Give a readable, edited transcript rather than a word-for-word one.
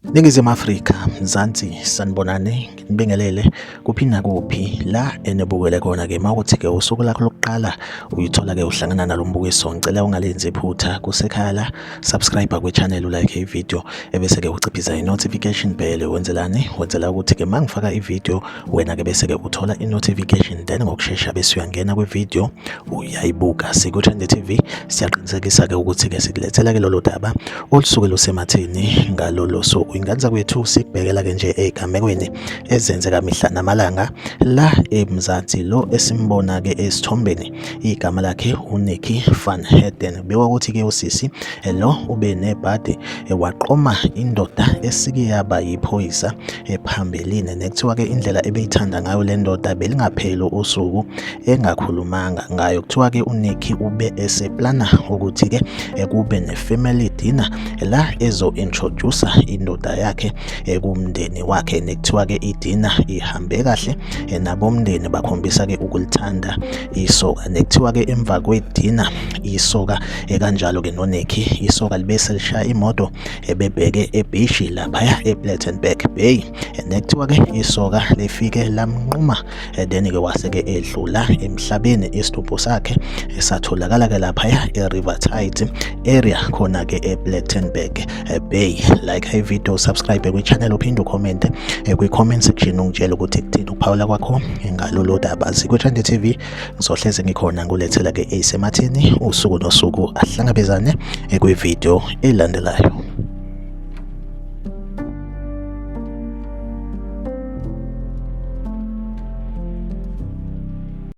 Ningizimu Afrika, Mzansi, sanibonani, nginibingelele kuphi nakuphi la enibukele khona-ke. Uma kuthi-ke usuku lakho lokuqala uyithola-ke uhlangana nalo mbukiso, ngicela ungalenzi iphutha kusekhaya la, subscribe kwi-channel, ulike i-video, ebese-ke uciphiza i-notification bell. Wenzelani? Wenzela ukuthi-ke uma ngifaka i-video wena-ke bese-ke uthola i-notification, then ngokushesha bese uyangena kwi-video uyayibuka. Siku-Trend TV siyaqinisekisa-ke ukuthi-ke sikulethela-ke lolo daba olusuke lusematheni ngalolo suku. Ingane zakwethu, sikubhekela-ke nje ey'gamekweni ezenzeka mihla namalanga la eMzansi. Lo esimbona-ke esithombeni igama lakhe uNicky van Heerden. Kubikwa ukuthi-ke usisi lo ube nebhadi waqoma indoda esike yaba yiphoyisa phambilini, nekuthiwa-ke indlela ebeyithanda ngayo le ndoda belingapheli usuku engakhulumanga ngayo. Kuthiwa-ke uNicky ube eseplana ukuthi-ke kube ne-family dinner la ezo-introduce indoda yakhe kumndeni wakhe, nekuthiwa-ke idina ihambe kahle nabomndeni bakhombisa-ke ukulithanda isoka. Nekuthiwa-ke emva kwedina isoka kanjalo-ke noNicky, isoka libe selishaya imoto ebebheke ebhishi laphaya ePlettenberg Bay, nekuthiwa-ke isoka lifike lamnquma, then-ke wase-ke edlula emhlabeni. Isidumbu sakhe satholakala-ke laphaya e-Riverside area khona-ke ePlettenberg Bay. Like i-video, subscribe kwi-channel, uphinde ucommente kwi-comment section ungitshele ukuthi kuthini ukuphawula kwakho ngalolu daba. Sikwi-Trend TV, ngizohleze ngikhona ngulethela-ke eyisematheni usuku nosuku. Ahlangabezane kwi-video elandelayo.